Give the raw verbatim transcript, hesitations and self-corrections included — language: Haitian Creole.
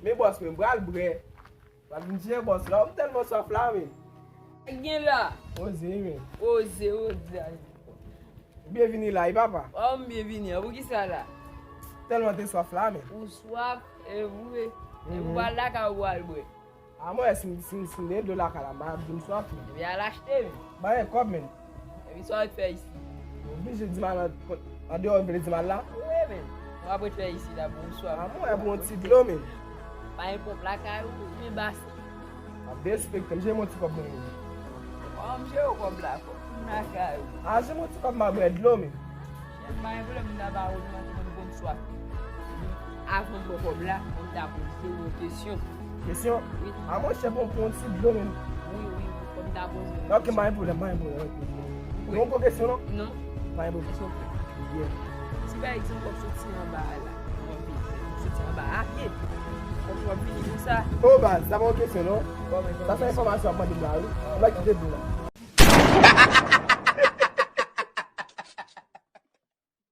Men bòs, men m pral bwè. Pral vin tcheke bòs la. M tèlman swaf la, men. Sa k gen la? Oze, men. Oze, oze. Byenvini la, wi, papa. Oh, m byenvini. An, poukisa la? Tèlman te swaf la, men. Ou swaf, e vre. Epi ou pral lakay ou pral bwè. A mwen, si m, si m, si m gen dlo lakay la, m pa ap di m swaf, men. Ebyen, al achte, men. Ba mwen kòb, men. Epi sa w ret fè isi? Ou oblije di m al an, andeyò, ou vle di m al la? Wi, men. Ou ap ret fè isi la pou ou swaf. A mwen, pou yon ti dlo, men. Pa gen ponp lakay ou, men basen. Ap derespekte m, jere yon ti kòb mwen menm. Kòman m jere kòb la, kòb m lakay ou. A, jere yon ti kòb m a bwè dlo, men. Chèf, pa gen pwoblèm, m ta ba ou nan konn konn swaf. Avan m pran kòb la, fò m ta poze w yon kesyon. Kesyon? Wi. A, monchè, bon, pou yon ti dlo, men. Wi, wi, wi, fò m ta poze w yon kesyon. Ok, pa gen pwoblèm, pa gen pwoblèm, ok. Wi. Yon gwo kesyon, non? Non. Pa gen pwoblèm. Kesyon klè. Yeah. Si pa egzanp, w ap soti anba a la, w ap vin, w ap soti anba a pye, w ap, w ap vini konsa. O baz, sa pa yon kesyon, non? Bon, men, sa se enfòmasyon w ap mande m la, wi. M va kite dlo la.